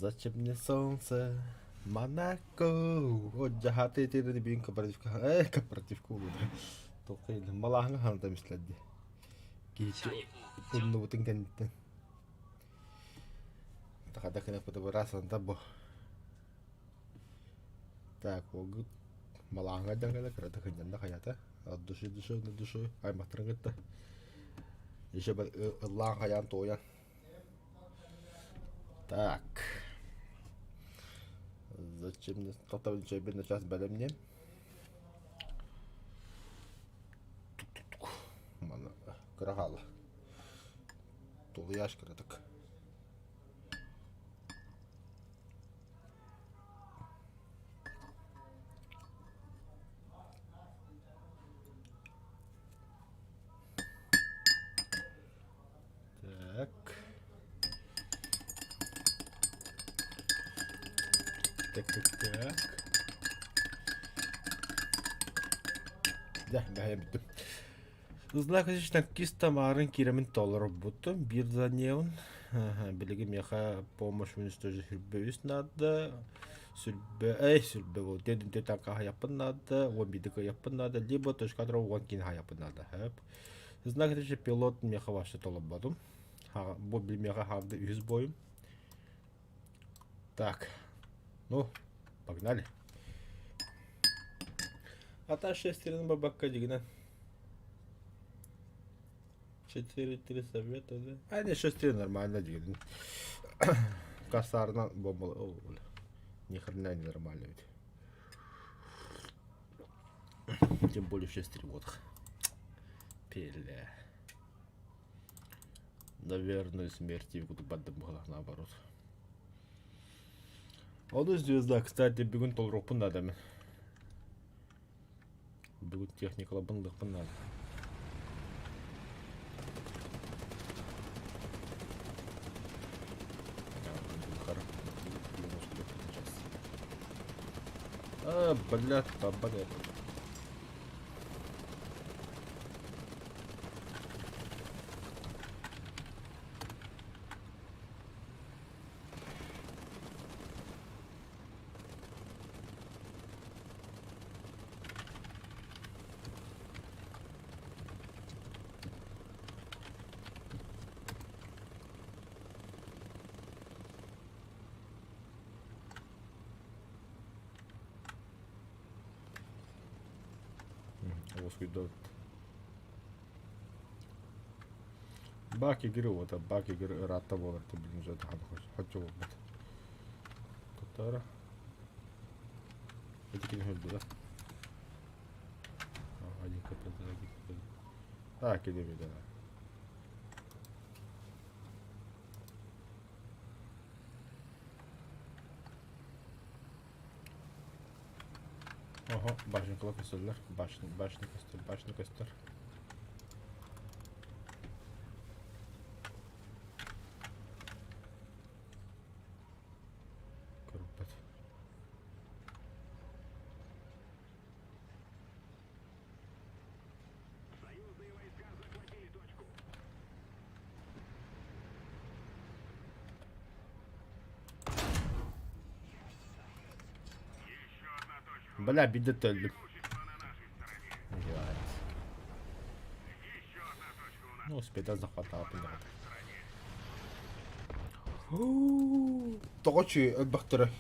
Зачем мне солнце? Монако! Дьаһааты итиэрдэн биин кооперативка э кооперативка буолуо Толкуйда малааһыҥа ханата мислэрди. Киһиччи умнубутун кэнниттэн. Тахада кынаппыта быраас анта бу. Так, уолгут малааһыҥа дьаҥгала кырата кынньанна хайата. От души души на души аймахтарын кытта. Еще ыллаан хайаан туойан. Так. Зачем тоқтабын чайбын начаас бэлэмниэм. Маны кыра хаала. Тулуйааш кыратык. Так. Так, так, так. Да, да, я бүттүм. Знак танкиста маарын киирэмин толорбутум. Биир заниябын. Билигин миэхэ помощь уничтожить сүрбэ үс наада. Сүрбэ, эй, сүрбэ бол. Дедин танка хайаппын наада. Уон биирдик хайаппын наада. Либо точка уон кин хайаппын наада. Знак речи пилот миэхэ вообще толорботум. Бу миэхэ хаалды үһүс бойум. Так, ну, погнали. Ата шестерин бабакка дигинен. 4-3 совета, да? А, не, 6-3 нормально дигинен. Косарна бомба. О, бля. Ни хрена не нормально ведь. Тем более 6-3 вот. Пеле. Наверное, смерти бадым наоборот. Ону звезда, кстати, бүгүн толоруохпун наада мин. Бүгүн техникаларбын ылыахпын наада. А, блядь, баба Уоскуйдубут. Бак игры вот, бак игры ыраатта буолар билин хочу буолбут. Туттара. Эти да? Один КПД, один КПД. А, кидеми, да. Ого, башенкалар көстөллөр. Башня, башня көстөр, башня көстөр. Көрбөт. Союзные войска захватили точку. Еще одна точка. Бля, биирдэ өллүм. Преимущество на нашей стороне. Еще одна точка у нас Ну, успейда захватаабын на нашей стороне. Тоҕо үчүгэй өлбөхтөрөй?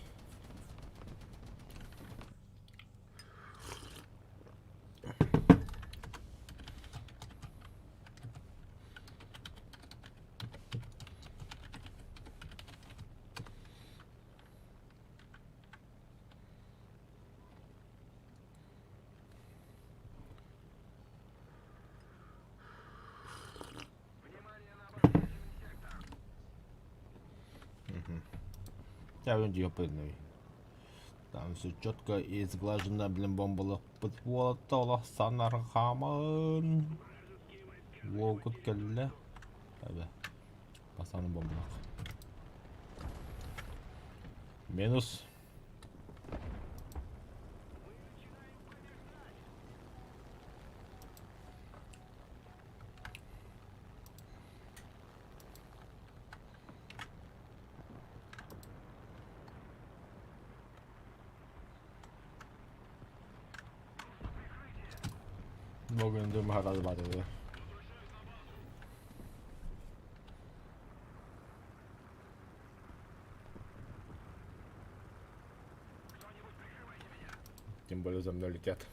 Внимание на обозначенный сектор. Там все четко и сглажено, блин, бомбалах подвола санархамын. Вражеские войска Уолгут захватили кэллэ. точку. Эбэ. Пасаны бомбалах. Минус. Мы начинаем побеждать. Богунду махарадыбатыбы. Тем более за мной летят.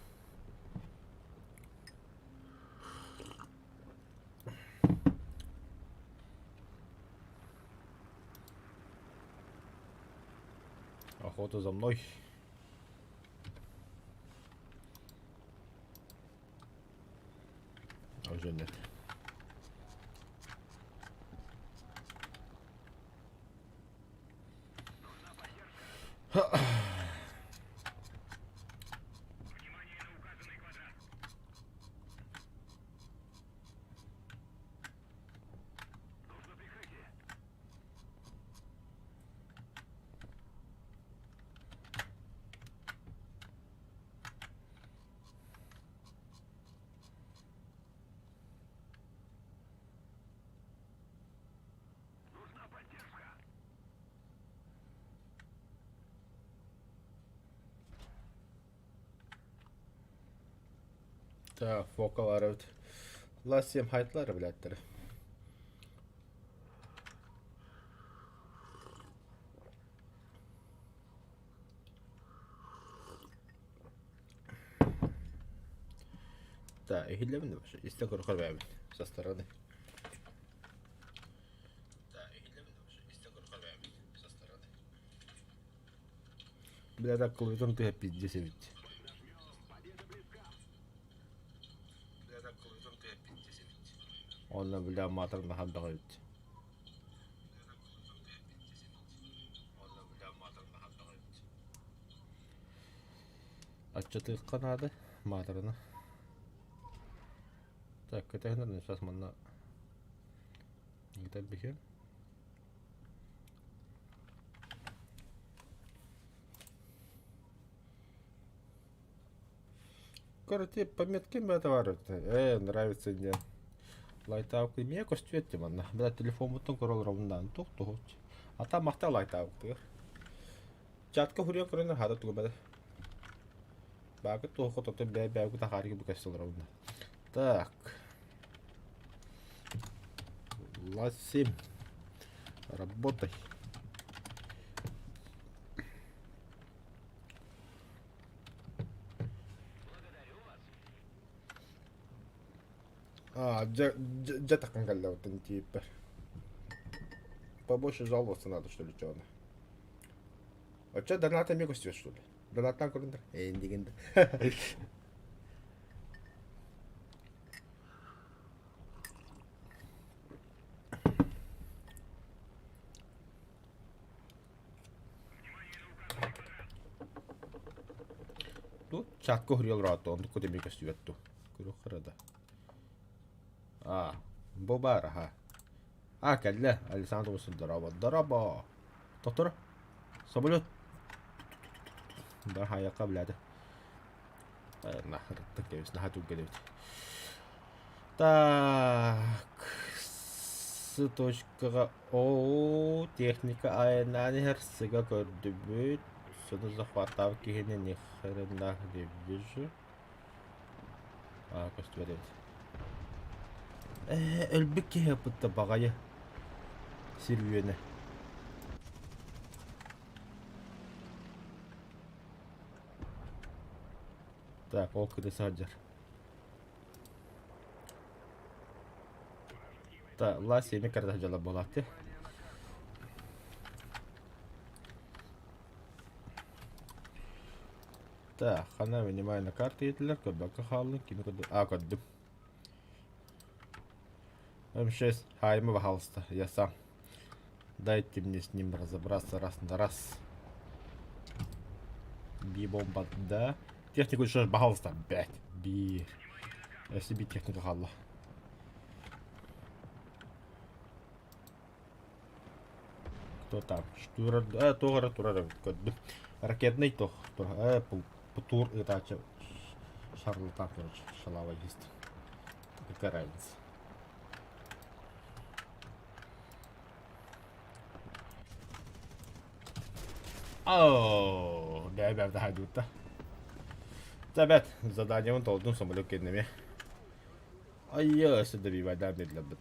Охота за мной. А уже нет. Так, фокалар эбит. Лассием хайтлар билээттэр. Да, иһиллэбин да вообще. Истэ көрөхөр бэйэбин со стороны. Да, иһиллэбин да вообще. Истэ көрөхөр бэйэбин со стороны. Бля, так клавиатурам тыһа пиздец эбит. Онно бля маатар наһаа бөҕө эбит. Аччатыахха наада маатарына. Так, кэтэһин сейчас манна Гитар Короче, пометки баар нравится мне. Лайтаабык эмиэ көстүбэт дии манна. Бля телефоммуттан көрө олоробун туох туһут. А там махта лайтаабыктыгар. Чатка хуруйан көрөнөр хаада тугу бада. Баакы туох хотото бээ бээгу тахаарыгы бу көстө олоробун. Так. Ласим. Работай. А, дьэ, дьэ, дьэ таххан кэллэбиттэн тиийбэр. Побольше жаловаться надо, что ли, чё она. А чё, доната эмиэ көстүө, что ли? Донаттан көрүндэр. Эйиндигин Тут чатка уһуруйа олорооту, онтукку эмиэ көстүбэт дуу. Көрүөххэ да. А, бу баар аха. А, кэллэ. Александр Васильевич, здорово. Здорово. Доктор, самолет. Да, хайакка блядь. Нахер, кэбис, наһаа түргэн эбит. Так, с точкаҕа оо техника айаннаан иһэр сыга көрдүбүт. Сону захваттаабыт киһини ни хрена не вижу. Аа, көстүбэт эбит. Ээ, өлбүт киһи ыппытта баҕайы. Сир үөнэ. Так, ол кыда сылдьар. Так, власть еми карда дьала буолаатты. Так, хана внимание на карты етилер, көрбөккө хааллын, кими көрдүм? А, көрдүм. М6, хайма, пожалуйста, я сам. Дайте мне с ним разобраться раз на раз. Би бомба, да. Технику еще, пожалуйста, блядь. Би. Если би техника хаалла. Кто там? Штурар, туох турар эбит көрдүм. Ракетный туох тур, тур ытаачы шарлатан, короче, шалава есть. Какая разница? Оо, бээ бээ хайдуутта. Табет, заданиебын толдум самолет кэннэми. Айя, өссө да бибайдаан биэрдилэр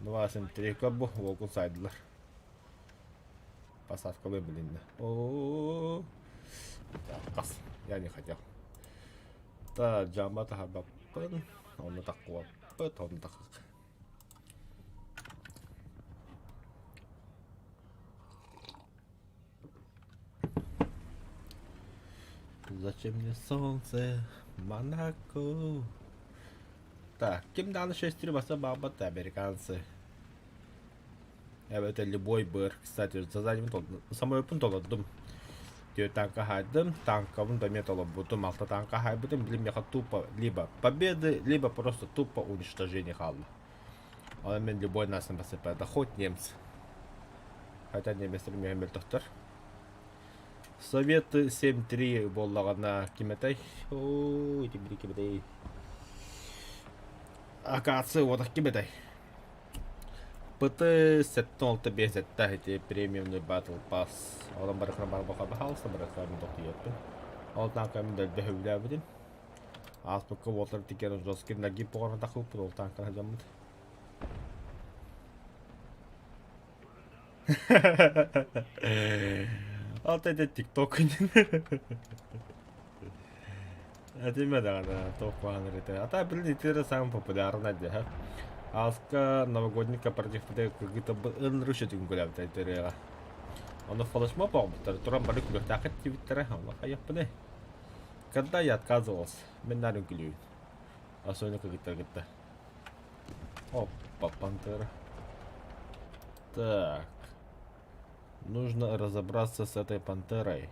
2-7-3 бу уолгун сайдылар. Посадкалыы билиннэ. О, так, я не хотел. Та жама таһарбаппын, онно таккуаппыт, онно такак. Зачем мне солнце, Монако? Так, ким даҕаны шестеры баса баабат американцы. Эбэтэр любой быр. Кстати, заданием самолеппун толордум. Түөрт танка хаайдым, танкабын да эмиэ толорбутум. Алта танка хаайбытым, билим миэхэ тупо либо победы, либо просто тупо уничтожение хаалла. Онон мин любой нацияны басыппа, да хоть немцы. Хотя немецтэр миэхэ мөлтөхтөр. Советы 7-3 буоллаҕына ким этэй? Оо, ити били ким этэй? Акация уотах ким этэй? ПТ 76 7 ити премиумный батл пасс. Онон барыхына барбаха баһаалыста барыхына мин тохтуйаппын. Ол танка мин дэлби сөбүлээбитим. Ааспыкка уолтар тикер жесткий нагиб оҕорон тахыппыт ол танканы дьоммут. Алта это тикток. Этиме даҕаны туох куһаҕан ырыта. А так блин ити эрэ самый популярный дии. Ааска новогодний корпоративпытыгар кыргыттарбыт ынырык үчүгүн көрөөбүтэ ырыаҕа. Ону флешмоб оҥорбуттара, туран бары күлүөхтээххит диэбиттэрэ, онно хайыахпыный. Когда я отказывался, мин наар үҥкүлүүбүн. Особенно кыргыттары кытта. Опа, пантера. Так. Нужно разобраться с этой пантерой.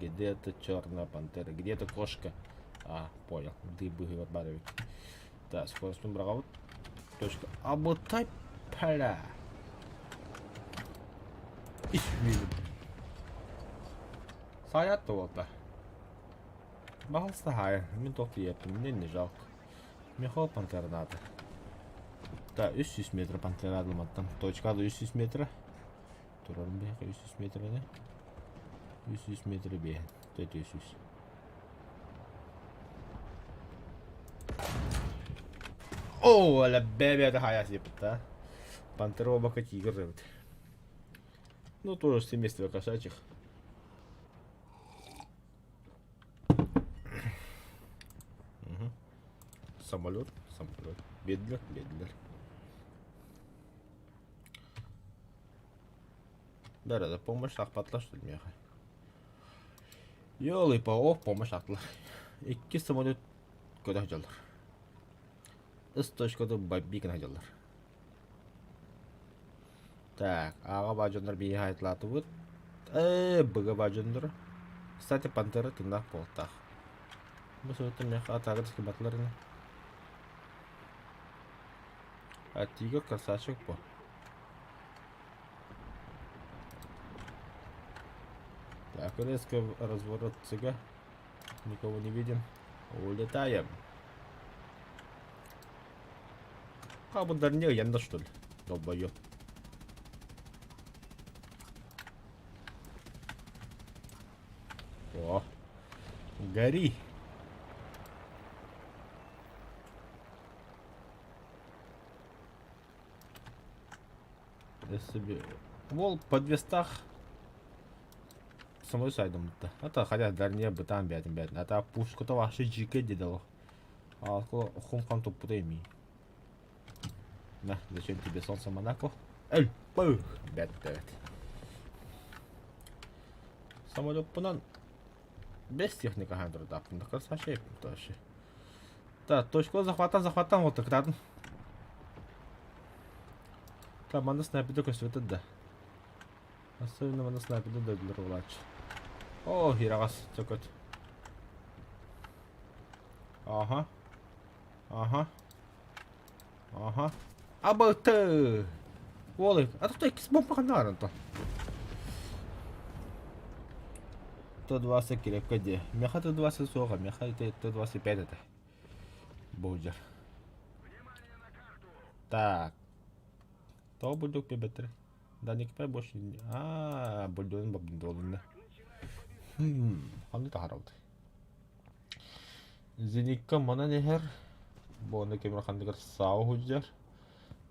Где эта черная пантера? Где эта кошка? А, понял. Дыбы барыбит. Так, скоростным браҕабыт. Точка. Абытай пара. Ис Саят туолта. Баҕалста хаайа, мин туох тиийэппин, мне не жалко. Михаил пантернаата. Да, 300 метр пантера мантан. Точка 300 метра. Турарым биһиэхэ 300 метрини. 300 метр биэһин. 400. О, аля бэбэ хаайа сиэппит Пантера обака тигр эбит. Ну, тоже семейство кошачьих. Угу. Самолет, самолет. Бедлер, бедлер. Да, да, помощь ахпатлар что ли миэхэ. Ёлы-палы, помощь аттылар. Икки самолет көтө сылдьаллар. Ыс точкада бомби гына сылдьаллар. Так, аҕа баадьоннор биһиэхэ айтылаатыбыт. Ээ, быга баадьоннор. Кстати, пантера тыыннаах буолтаах. Бу суруттан миэхэ атааҕы дискыбатылар ини. А тигр красавчик бу. Так, резко разворот цыга. Никого не видим. Улетаем. А бұндар не ыйанда что ли? Долбоёб. О, гори. Себе... Уол подвестах самой сайдаммыта. А хотя дарния бытаан бээтин бээтин. А пушката вообще дьиикэй диэдэ А хум-хам туппута эмиий. На, зачем тебе солнце Монако? Эл, пых! Бэт бэт. Самолеппунан без техника хаандырдааппын. Красавчик вообще. Так, точку захвата, захвата, вот так, Так, манна снайперда көстүбэт да. Особенно манна снайперда дойдулар буолааччы. О, хираҕас, чөкөт. Аха. Аха. Аха. Абыты! Уолуй, а тут иккис бомба ханна баар онтон? Т-20 крепко дии. Миэхэ Т-20 суоҕа, миэхэ Т-25 этэ. Болдьор. Так. Тоҕо бульдог биэрбэттэрэ? Да никакой больше не... Аа, бульдогун бабдолунна. Хм, ханна таһаарабыт? Зеникка манан иһэр. Бу онно ким ханныгар саа уһуйдьар.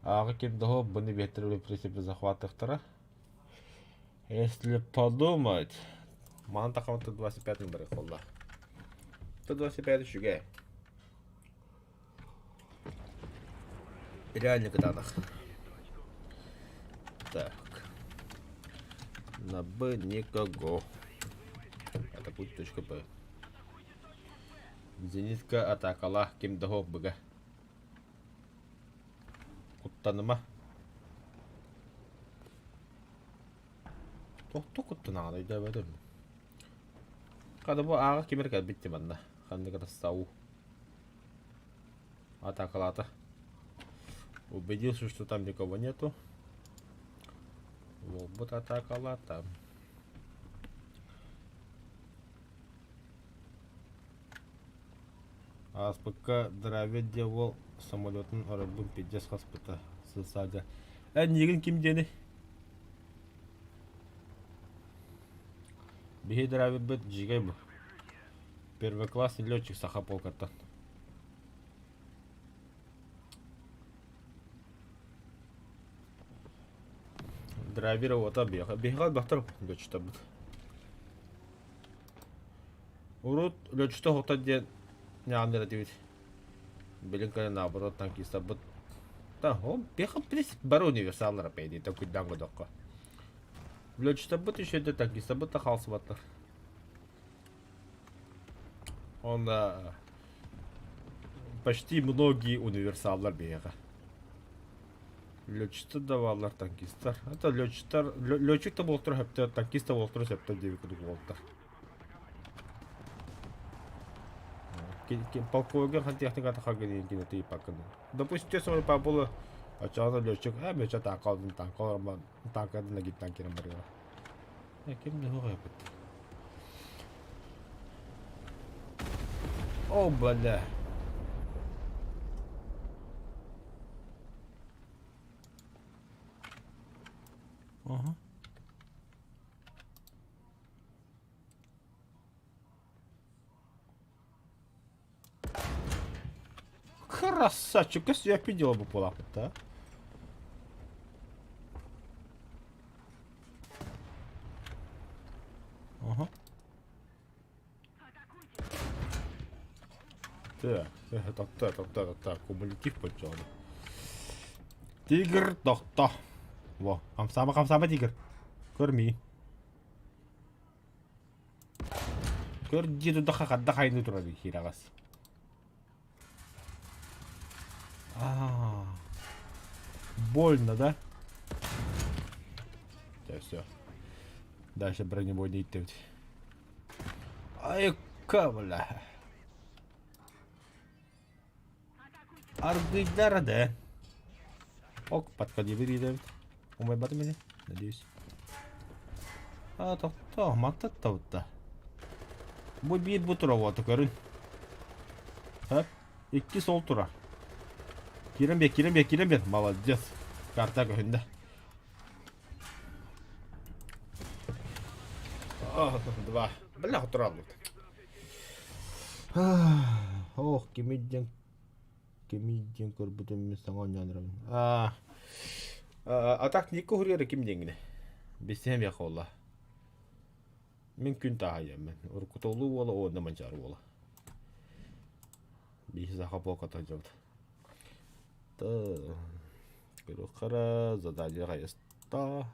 Ааҕы ким да бұны биэттэр в принципе захватыахтара. Если подумать, маны тахамын Т-25 бары холла. Т-25 үчүгэй. Реально кытаанах. Так. На Б никого. Это путь точка Б. Зенитка атакала ким да быга. Куттаныма. Тохто куттанаҕын өйдөөбөтүм. Хата бу ааҕа кимэр кэлбит манна. Ханнык это САУ. Атакалаата. Убедился, что там никого нету. Уолбут атакалаата. Ааспыкка Дравид диэн уол самолетун оройбун пиздец хаспыта сылсаага. Эн миигин ким диэний? Биһи Дравидбыт дьиигэй бу. Первоклассный летчик саха полкаттан. Драйвер уота биһиэхэ биһиэхэ элбэхтэр летчиктарбыт. Урут летчиктэр оһохтор диэн ньаҕаннар этибит. Билин кэлэн наоборот танкистарбыт да ол биһиэхэ в принципе бары универсаллар по идее толкуйдаан көрдөххө. Летчиктарбыт еще да танкистарбыт да хаалсыбаттар. Он почти многие универсаллар биһиэхэ. Летчиктар да бааллар, танкистар. Это летчиктар, летчик да буолтар сөптөөх, танкист да буолтар сөптөөх диэбит курдук буолтар. Полковник хантиахтык атахарга диэн кине тыйпаккын. Допустим, те самое папулы, очоҕо летчик, а меча танка танка танка нагит танкером барыга. Ким да хугайбыт. О, бля. Ага. Красавчик, я пидела бы полапать, Ага. Так, так, так, так, так, так, кумулятив почали. Тигр, тохто. Во, хамсаама, хамсаама, тигр. Көрмей. Көр дии тудахха хадда хайны турар хираҕас. А, больно, да? Да, все. Дальше бронебойный идти. Ай, бля. Аргыйдара да. Ок, подходи, выйдет. Умайбатым ини, надеюсь. А, тохто, маттаттабытта. Бу биир бу турар уота көрүн. Хөп, икки сол турар. Киирэн биэр, киирэн биэр, киирэн биэр. Молодец. Карта көһүндэ. Два. Бля, тураллыбыт. Ох, кими диэн Кимий диэн көрбүтүм мин саҥа оонньоон эрэбин. Аа, а так Нико уһуруйара ким диэҥҥиний? Билсиһэн биэх буолла. Мин күн тааһайаммын. Уруккутолуу уола уонна Манчаары уола. Биһи саха полката сылдьабыт. Көрүөххэ задание хайыста.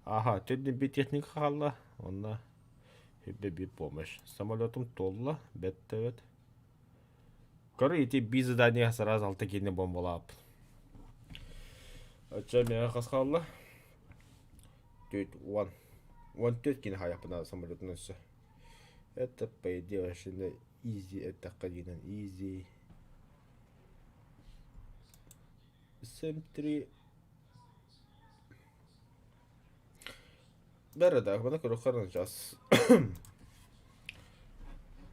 Аха, төрдүн би техника хаалла. Онно хүббэ биир помощь. Самолетум туолла, бэт да бэт. Көр ити би задание сразу алта киинэ бомбалаап. Оччо миэхэ хас хаалла? Төрт уон. Уон төрт киинэ хаайахпына самолетун өссө. Это по идее вообще изи эттэххэ диинэн изи. 7-3 Да-да-да, сейчас.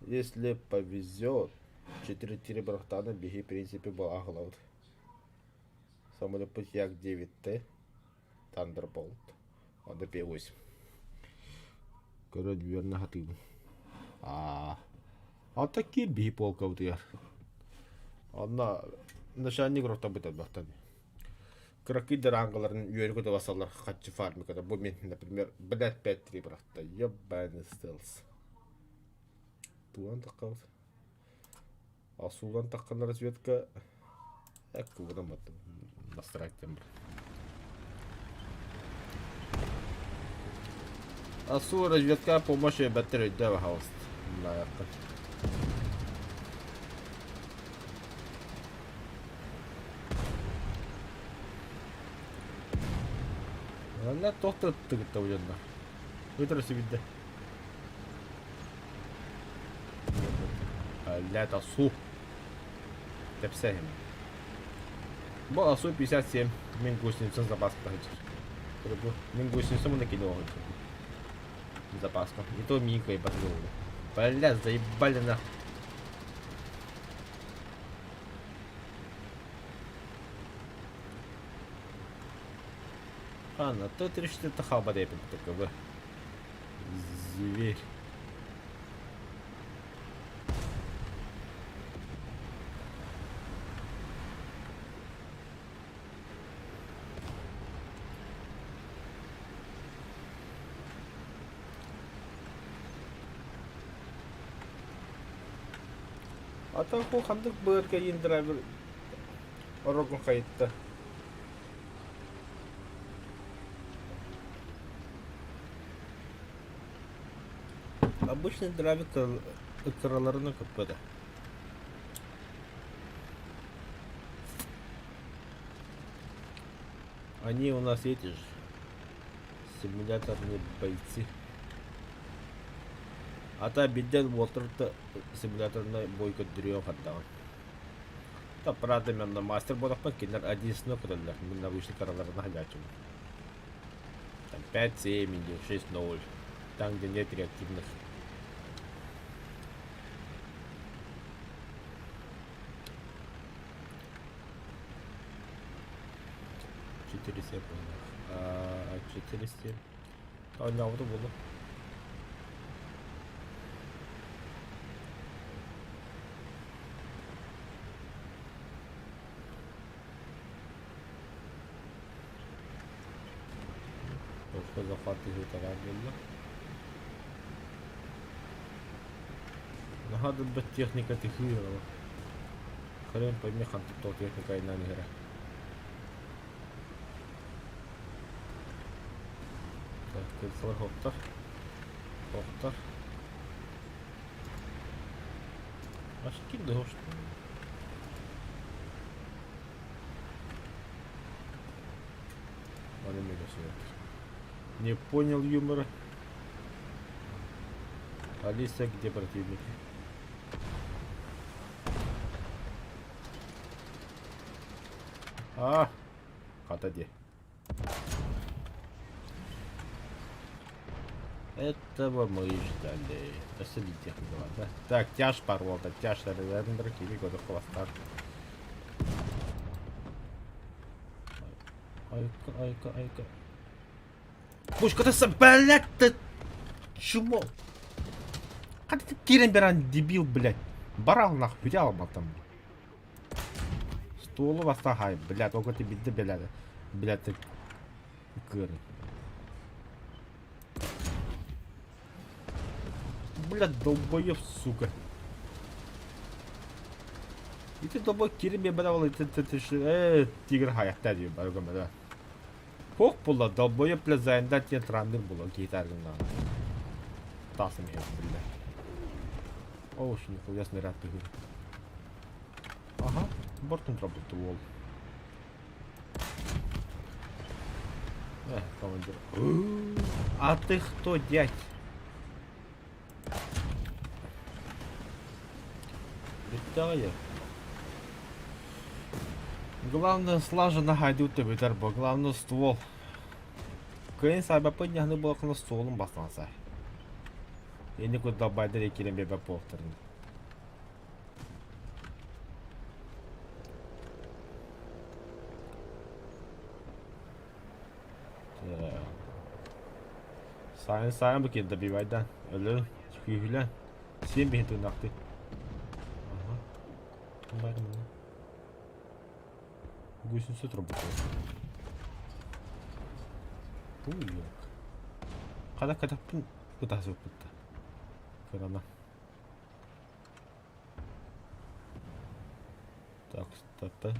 Если повезет, 4 бырахтаана биһи в принципе балаахылабыт. Самолеппут Як 9Т, Thunderbolt, онно П8. Көрө үөрэнэ сатыыбын. Аа, а такие биһи полкабытыгар. Онно начальник ротабыт элбэхтэн. Кыракый дыраангаларын үөрү көтө басаллар хаччы фармиката. Бу мин, например, блядь, 5-3 бырахта. Ебаный стелс. Туган таххабыт. Асуулан таххан разведка эккубутан баттым. Насрать тем бар. Асу разведка помощь бәттер өйдө пожалуйста. Мынаяққа. Ана тоқтаттыгытта уянна. Өтөрө сибидде. Блядь, АСУ. Тэпсэһим. Бу АСУ 57 мин гусеницам запаска сылдьар. Бу мин гусеницам уонна кини оҕо запаска. И то миин кыайбат буолла. Бля, заебали нахуй. Ана, Т-34 хаалбат эпин ТКВ. Зверь. Ата бу ханнык быар кэлин драйвер орогун хайытта. Обычный драйвер ыккараларына көппөтө. Они у нас эти же симуляторные бойцы. Ата бидден уолтар симуляторный бой көрдөрүө хардаҕын. Та правда мен мастер буолахпын кинилэр одиннадцатыны көрөллөр. Мин обычный караларына хаджааччыбын. Там 5-7 или 6-0. Там, где нет реактивных. 4-7 буолла. 4-7. Оонньообута буолуо. Точка захват түһүтэлээн буолла. Наһаа да элбэх техника тыһыы Хрен пойми хантык тоҕо техника айнаан иһэрэ. Так, кырсалар хоптор. Хоптор. Аж ким да Не понял юмора. Алиса, где противники? А, хата дии. Этого мы и ждали. Өссө техника да? Так, тяж паролда, тяж рендер кири году хвостар. Айка, айка, айка. Пушка ты блядь, ты чмо? Как ты кирен беран, дебил, блядь. Барал нахуй, взял там. Столу бастахай, блядь, только ты бидде, блядь. Блядь, ты кыры. Блядь, долбоёб, сука. Ити долбоеб кирин биэрбэтэ буолла тигр хайахта дии бары көмөлөө. Туох буолла долбоеб бля зайнда диэн транныр буолла киһи тааргыннаҕына. Тасым иһэр биллэ. Оо, нихуя снаряд түһүр. Аха, бортун турабыт уол. Эх, командир. А ты кто, дядь? Бүттэҕэ Главное слаженно хайдыы бүтэр бу. Главное ствол. Кыайын саайбаппыт ньаһаны буолаххына стволун бастаан саай. Ини курдалбайдар киирэн биэрбэт буолуохтарын. Сайын сайын бу киирдэ бивайдан. Өлөр, күүһүлэн. Сиэн биһин тыыннаахтыы. Аха. Ким баар маны? Гусеница работает. Буйок. Хата катаппын ытаһысыппытта. Кырана. Так, стопы.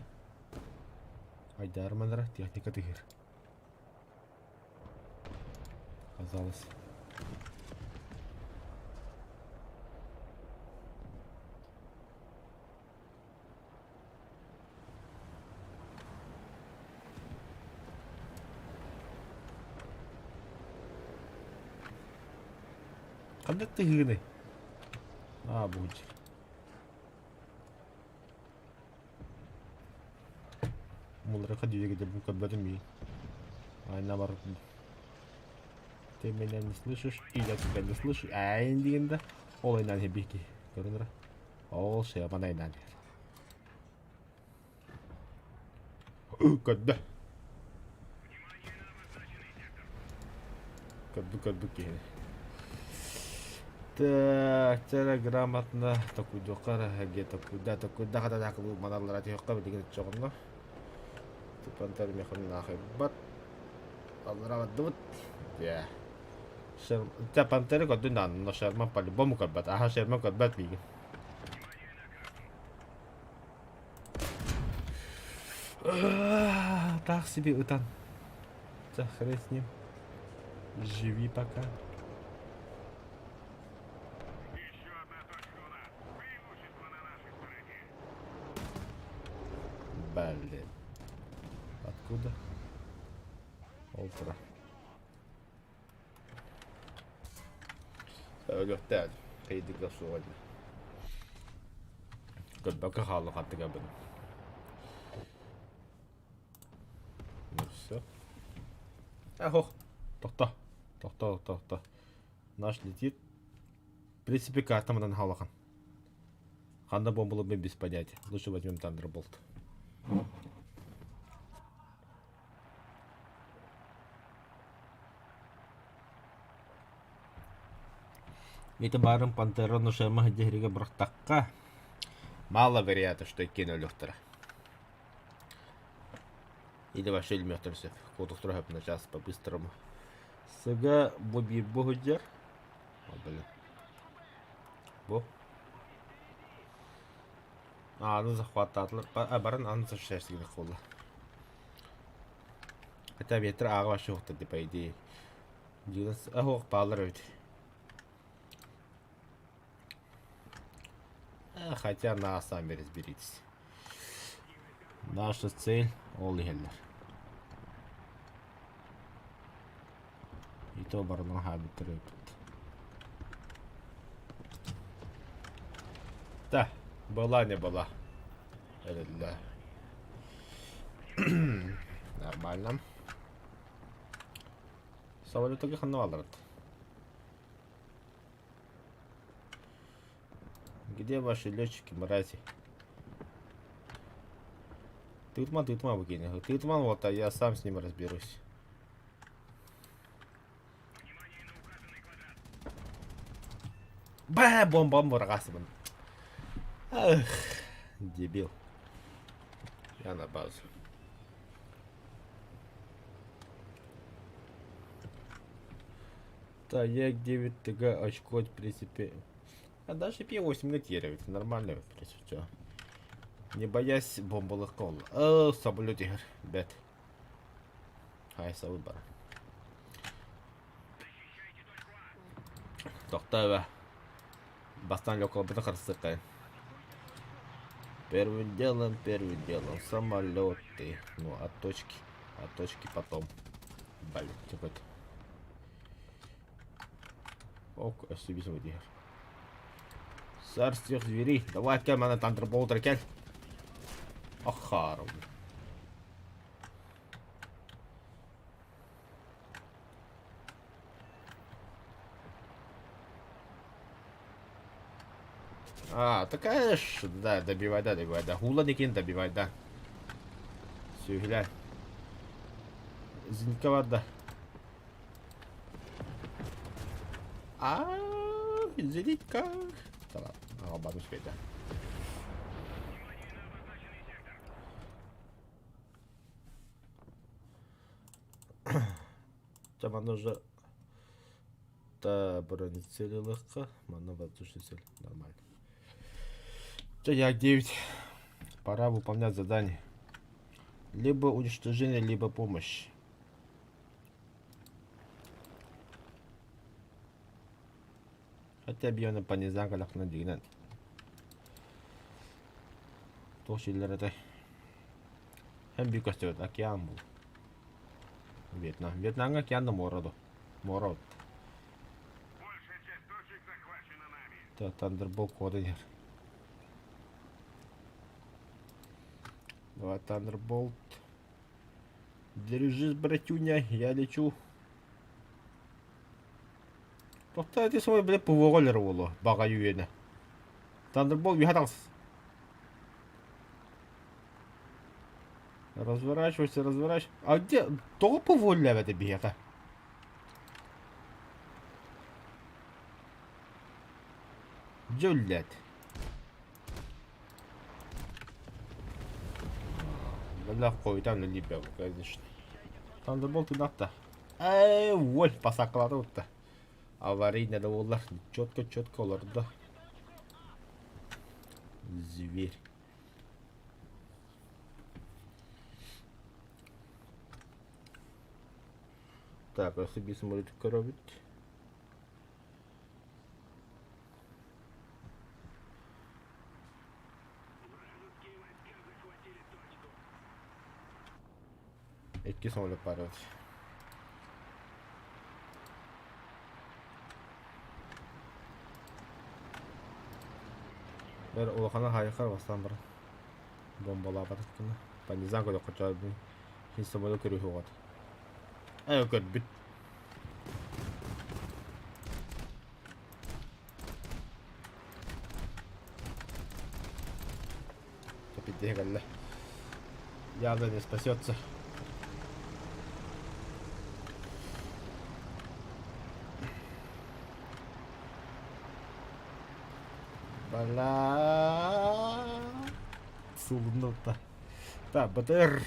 Айдаарманара техника тыһыр. Казалось. Ханнык тыһыыный? Аа, бу Мулларга диэки бу көрбөтүм мии. Ай, наоборот. Ты меня не слышишь, и я тебя не слышу. Ай, дегенде ол айнан хебики. Көрүнөр. Ол шебан айнан. Көрдө. Көрдүк, көрдүк киһини. Так, чара грамотно токуйдуохха эрэ где-то куда токуйда хатанаакылыы маналлара түһүөххэ билигин оччоҕуна. Тупантар механын аахайбат. Аллара бардыбыт. Дьэ. Шер... Пантеры көрдүн даҕаны, но Шерман по-любому көрбөт. Аха, Шерман көрбөт миигин. Так себе ытан. Чэ, хрен с ним. Живи пока. Еще одна точка у нас. Преимущество на нашей стороне. Блин. Откуда? Ол тура. Өлүөхтээх. Кыйдык да суоҕа дии. Көрбөккө хааллым хаттыгабын. Ну все. Ах, тохто. Тохто, тохто. Наш летит. В принципе, карта манан халахан. Ханна бомбалыбын без понятия. Лучше возьмем Thunderbolt. Ити баарын Пантера нушема дьиһиригэ бырахтахха, мало вероятно, что иккиэн өлүөхтэрэ. Или вообще өлмүөхтэрин сөп. Куотуктара хөп начаас по-быстрому. Сыга бу биир бу сылдьар. Блин. Бу. Ааны захваттаатылар. Барын аны защищаешься буолла. Хотя ветер ааҕа вообще уохтар по идее. Дьиҥэ оһох бааллар эбит. Хотя на сами разберитесь. Наша цель ол иһэллэр. И то барыларын хаабыттар эбит. Да, была не была. Эрэллэ. Нормально. Самолетуга ханна баалларыт? Где ваши летчики, мрази? Тытма, тытма, выкинь. Тытман, вот, а я сам с ним разберусь. Внимание на указанный квадрат. Бэ, бомбам бырҕаасыбын. Эх, дебил. Я на базу. Да, я 9 ТГ очко, в принципе. А даже P8 на нормально, в принципе, всё. Не боясь бомбалых кол. О, самолет игр, бет. Хай, выбор. Защищайте точку А. Тохтоо Бастаан лёколбутун харыстыаххайын. Первым делом, самолеты. Ну, а точки потом. Блин, какой-то. Ок, өссө диһэр. Царствие зверей. Давай, кэл, мана Thunderbolt кэл. Ахаром. А, такая ж, да, добивай, да, добивай, да. Хула Никин добивай, да. Сүһүлэр. Зенитка бар да. А, зенитка. Да ладно, албан успейда. Внимание на обозначенный сектор. Чэ манна уже та бронецель ылыахха, манна воздушный цель нормально. Чэ, я 9. Пора выполнять задание. Либо уничтожение, либо помощь. Хотя объемно по низам калахна дигинен. Туох силлэр этэй? Эн биир көстүбэт океан бул. Вьетнам. Вьетнамҥа океан да муора дуо? Муора вот. Большая часть точек захвачена нами. Тандерболт кода иһэр. Давай, Тандерболт. Держись, братюня, я лечу. Тохтоо ити сымай бile ПВО өлөр буолуо, баҕайы үөнэ. Тандерболт үһэ таҕыс. Разворачивайся, разворачивайся. А где? Тоҕо ПВО үллээбэтэ биһиэхэ? Дьэ үллээт. Бэлэх хойутаан үлэлиир конечно. Тандерболт тыынахта. Эй, воль, посакалата утта. Аварийный да буоллар, четко-четко олордо. Зверь. Так, өссө биир самолет көрөбүт. Вражеские войска захватили точку. Икки самолет баар эбит. Бэр улахана хаайахар бастаан баран бомбалаабатах гына. Панизан көрөххө чоойбун. Хин самолет көрүһүөҕүт. Ээ көрбүт. Капитан кэллэ. Явно не спасется. Бала. Сулуннута. Так, БТР.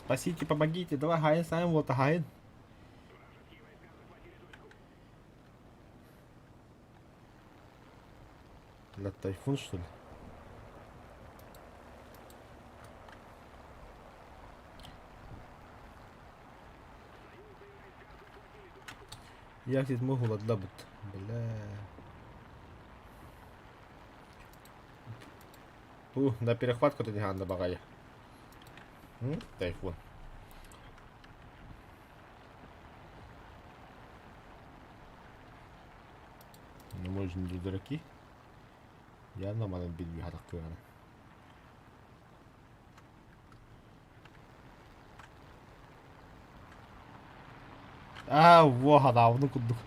Спасите, помогите, давай Хайн, Сайн, вот Хайн. Бля, тайфун что ли? Як здесь могу ладлабыт? Бля. Ту, на перехватку ты не багая. Тайфун. Ну, мы же не дураки. Я нормально бил хатактыгана. Аа, во, хадаабыны курдук.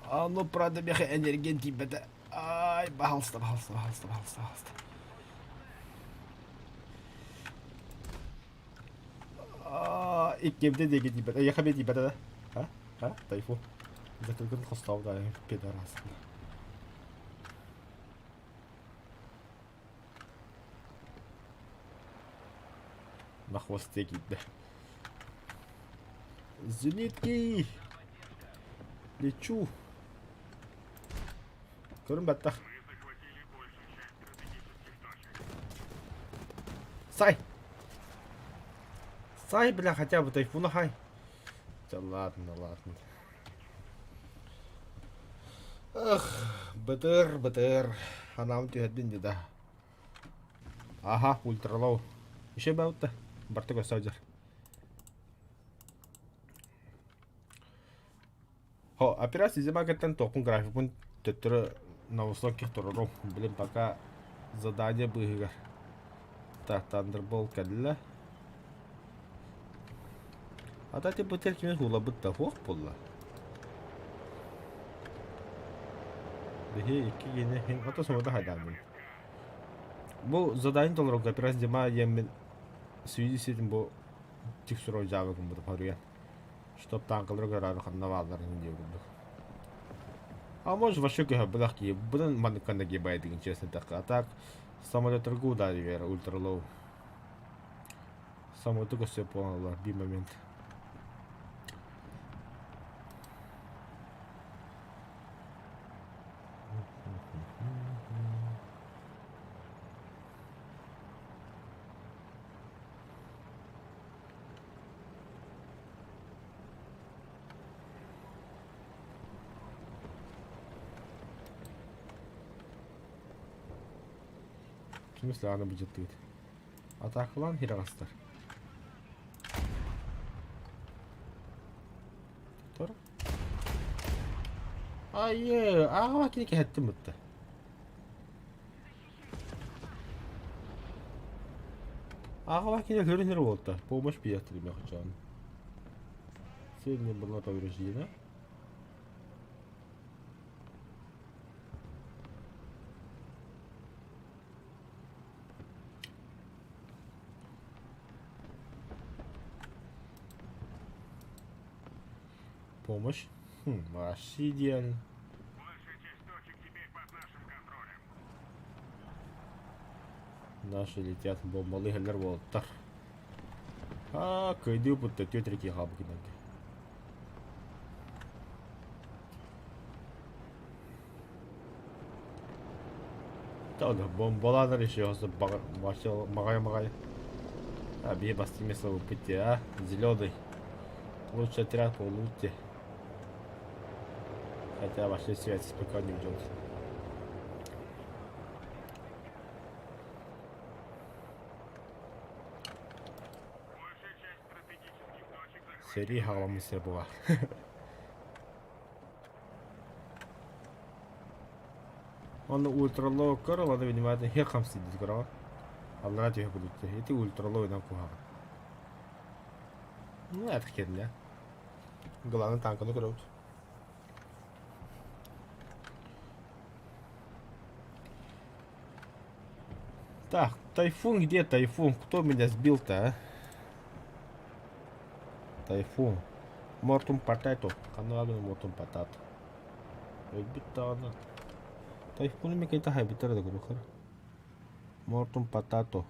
А, ну, правда, меха энергия тиийбэтэ. Ай, пожалуйста, пожалуйста, пожалуйста, пожалуйста, пожалуйста. Иккиэбитэ диэки тиийбэт. Эйиэхэ эмиэ тиийбэтэ да? А? А? Тайфун. Закрытын хостообута пидорас. На хвосте киирдэ. Зенитки! Лечу! Көрүн баттах. Мы захватили большую часть стратегических точек. Сай! Сай, бля, хотя бы тайфуна хай. Да ладно, ладно. Эх, БТР, БТР. Анаам түһэрдин да. Аха, ультралау. Еще баутта. Барта көстө Хо, операция зима кеттен токун графикпын төттөрү на высоких турарым. Блин, пока задание быыһыгар. Так, Thunderbolt кэллэ. Ата ти бу кими хулабыт да хуох буолла. Биһи икки кини хин ото сомото хайдааннын. Бу задание толорорго операция зима диэммин связи с этим бу текстурой дьаабы гыммытым хоруйан. Чтоб танкалары көрөөрү ханна баалларын диye курдук. А может вообще көһөрбөтөх киһи быдан маннык нагибайдыгын честно эттэххэ. А так самолеторга ударили ультралоу. Самолету көстө буолаллар биир момент. В смысле аны быдьыттыгыт? Атаакалаан хирэҕэстэр. Тор. Айыы, ааҕа кини кэһэттим бытта. Ааҕа кини көрүнэр буолта. Помощь биэртилим яхачаан. Цель не была повреждена. Помощь. Хм, вообще идеально. Большая часть точек теперь под нашим контролем. Наши летят бомбалы хеллер буолтар. А, кыйдыы бутта түөтүрэ хаабыкинарга. Бомбалаанар еще маҕай-маҕай. А, бие бастимеса выпытте, а? Зеленый. Лучший отряд по луте. Хотя вообще связь пока не идет. Большая часть стратегических точек захвачена. Сэрии хаҕаламмыт сирэ буолар. Онно ультралоу көр, ладно, внимательно хе хамсыйдыт көрөҕө. Аллара түһэ курдук. Ити ультралоуынан куһаҕан. Ну, это херня. Главное танканы көрөбүт. Так, тайфун где тайфун? Кто меня сбил-то, а? Тайфун. Мортум патато. Ханна мортум патато. Өлбүт даҕаны. Тайфуну мекете хайбыттар да көрүөххэ. Мортум патато.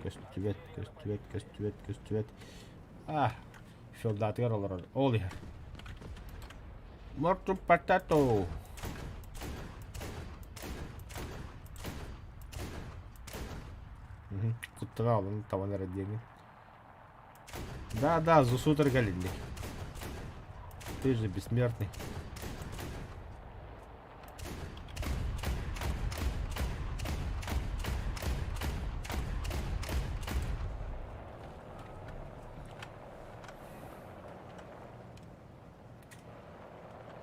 Көстүбэт, көстүбэт, көстүбэт, көстүбэт. А, солдатыгар олорор. Ол иһэр. Мортум патато. Куттана алын табан эрэ диэҥин. Да-да, Зусутер Галинник. Ты же бессмертный.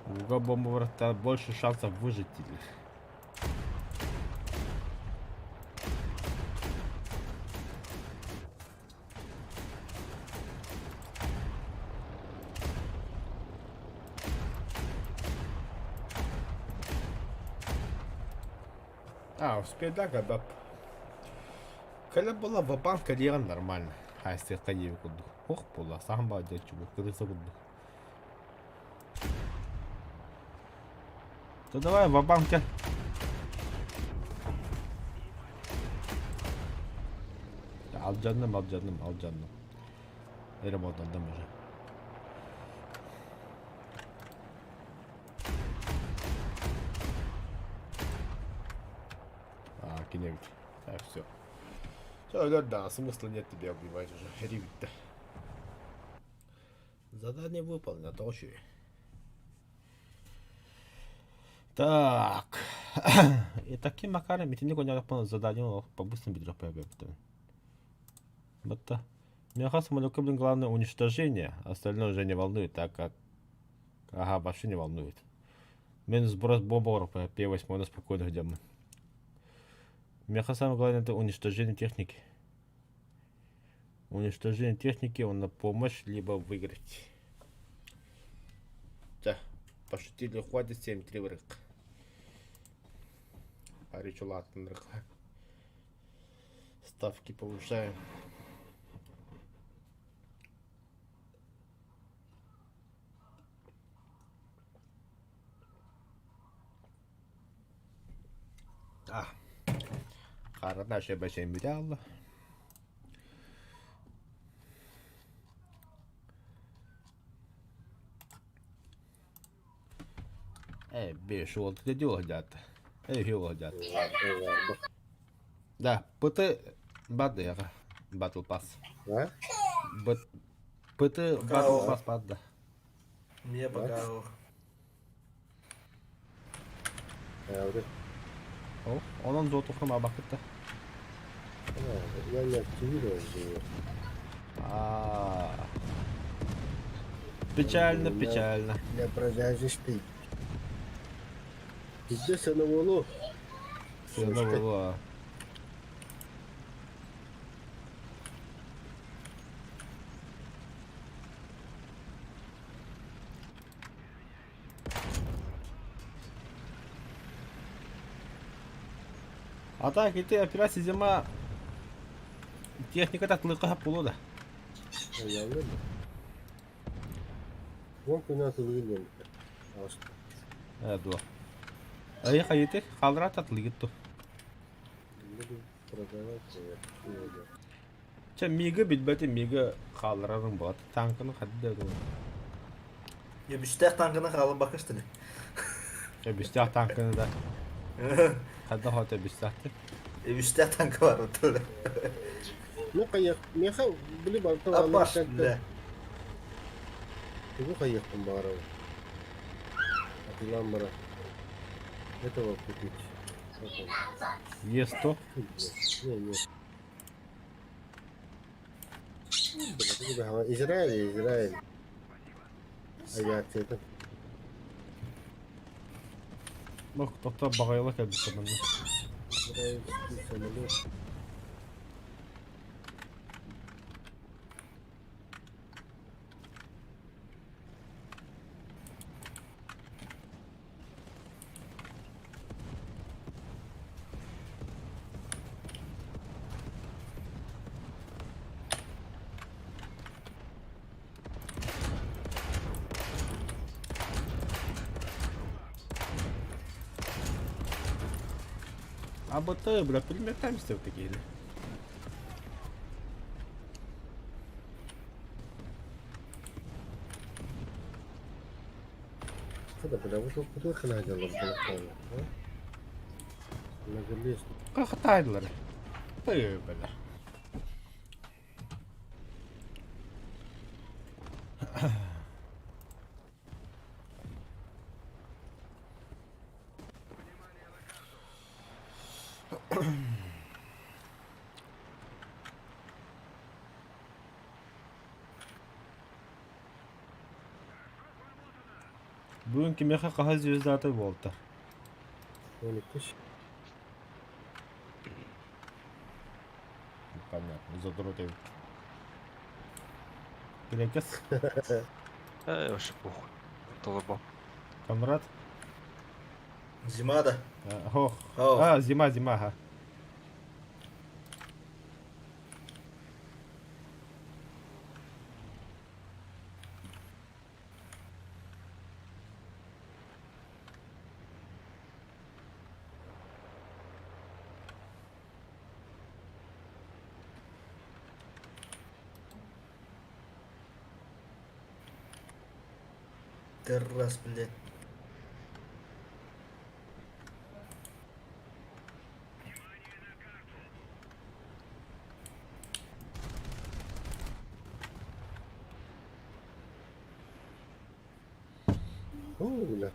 Ууга бомба больше шансов выжить или. А, успейдага бап. Кэлэ була ва-банк карьера нормально. Хайсыахха диэби курдук. Ох була, саһан баа дьаччы бу, кырыса курдук. Да давай ва-банк кэл. Алдьанным, алдьанным, алдьанным. Эрэ буоллардым уже. А, кини эбит. Так, все. Все, да, смысла нет тебя убивать уже. Ревит-то. Задание выполнено, тоже. Так. И таким макаром итинник оҥоруохпун задание олох по-быстрому бүтүрүөхпүн Батта. Миэхэ самолекка блин главное уничтожение, остальное уже не волнует, так как... Ага, вообще не волнует. Мин сброс бомба П8 спокойно идем. Миэхэ самое главное это уничтожение техники. Уничтожение техники, он на помощь, либо выиграть. Да, пошутили, хватит 7-3 вырык. Аричулатынырга. Ставки повышаем. А, Хара бэчэйбитэ аалла. Э, беш уол ты делать Эй, делать. Да, ПТ бадыга. Battle Pass. А? ПТ Battle Pass бадда. Мне пока ох. О, онон зотухун абакытта. Я не активировал его. А. Печально, печально. Для продажи ты. Пиздец, она воло. Сына было. А так, ити операция зима техника татлыка буолуо да. Вон күнә тылыгын Э, дуо. Ай хайыты халра татлыгыт ту. Буду продавать. Чэ мига билбэти мига хаалларарым буолат. Танканы хадда дуо. Үстээх танканы хаалан бакыштыны. Үстээх танканы да. Хадда хота үстэхти. Үстээх танка бар отур. Ну, кайык, меха, били барта Апаш, бля. Тугу кайыктым баарабы. Атылан бара. Этого купить. Е100. Не, не. Израиль, Израиль. Авиация. Бох, тохто бағайла кәбісті манна. Израильский самолет. АБТ, бля, пулеметами такие. Хада, бля, вышел куда хана делал, бля, Многолез. Хатайлар. Ты, бля. Бүгүн кимиэхэ хаһа звездата буолта? 12. Понятно, задрот эбит. Килекес, Э, вообще похуй. Толоба. Конрад? Зима да. Ох. Ох. А, зима, зима, ага. Террас, блядь. О, бля.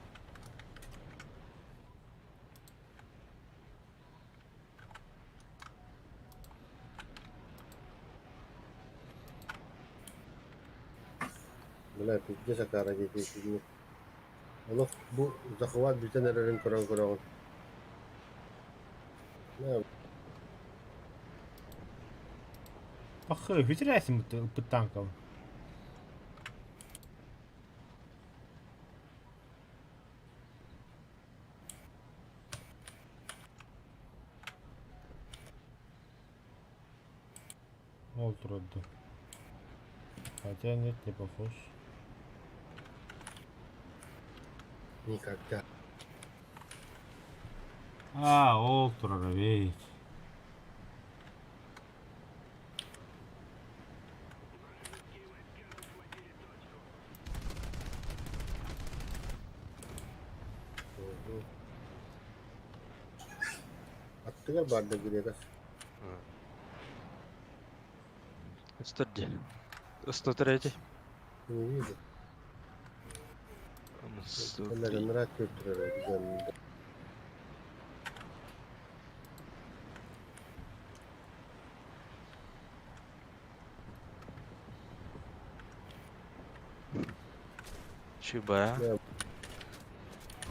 Бля, пиздец, акара дети. Олох бу захват бүтэн эрэрин көрөн көрөҕүн. На, Ах, хүтэрээсим под танком. Ол турду. Хотя нет, не похож. Никогда. А, ол турар эбит. Аттыгар баар да грекас. 104. 103. Не вижу. 103. Ныраа көрдөрөр эбит. Чуба.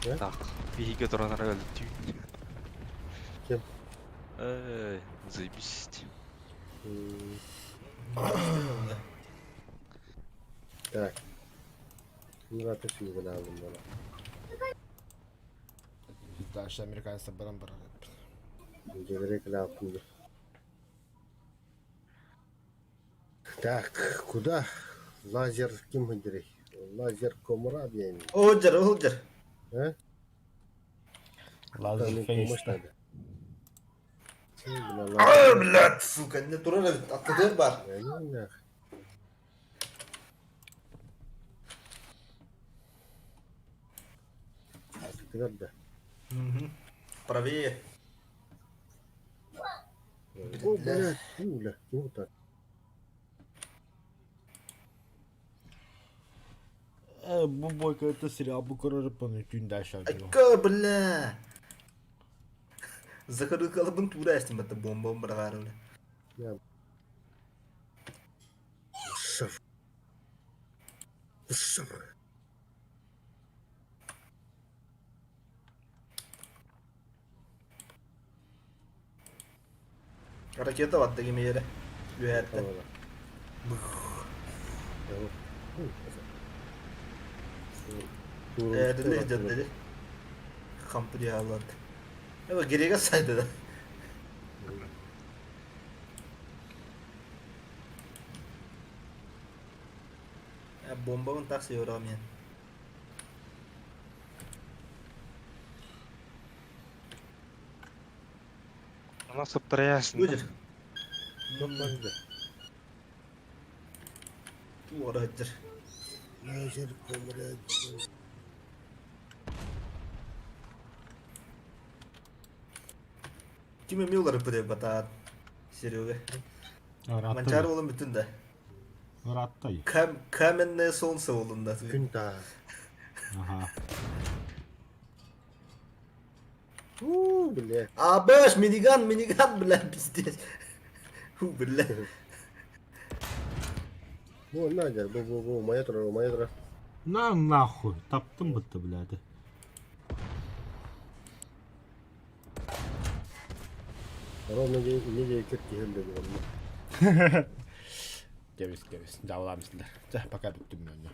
Да. Так, биһиги туран өлтүү. Ким? Эй, заебись. Так. Ныраа сүүгэн аалым буола. Дальше американецтар баран барар. Дьиэлэрэ кэлээппин. Так, куда? Лазер ким сылдьарый? Лазер Комра диэн. Сылдьар, сылдьар. Э? Лазер Там фейс. помощь надо. А, блядь, сука, не турар эбит, аттыгар бар. Аттыгар да. Правее. О, блядь, пуля, круто. Бу бойка это сериал бу көрөр паны түүн дальше. Айка, бля. Закырыкалыбын туура эстим это бомбам бырагары, бля. Шеф. Шеф. Ракета батты кими yere. Үһәттен. Dedi dedi. Kampı diyorlardı. Ama geriye saydı da. Ya bombamın taksi yoram yani. Она саптарясın. Өдір. Тохтотту. Туара өдір. Лазер Комра. Ким эмне олар бire батат. Серега. Манчар олun бүтүн да. Ырааттай. Кам каменное солнце олун да. Күн та. Аха. У, бля. А баш миниган миниган бля пиздец. Ху бля. Бу Надя, бу бу бу моя тура, моя тура. На нахуй, таптым бытты, блядь. Ровно не не кирки хелле. Кебис, кебис. Давлам силер. Пока бүттүм мен.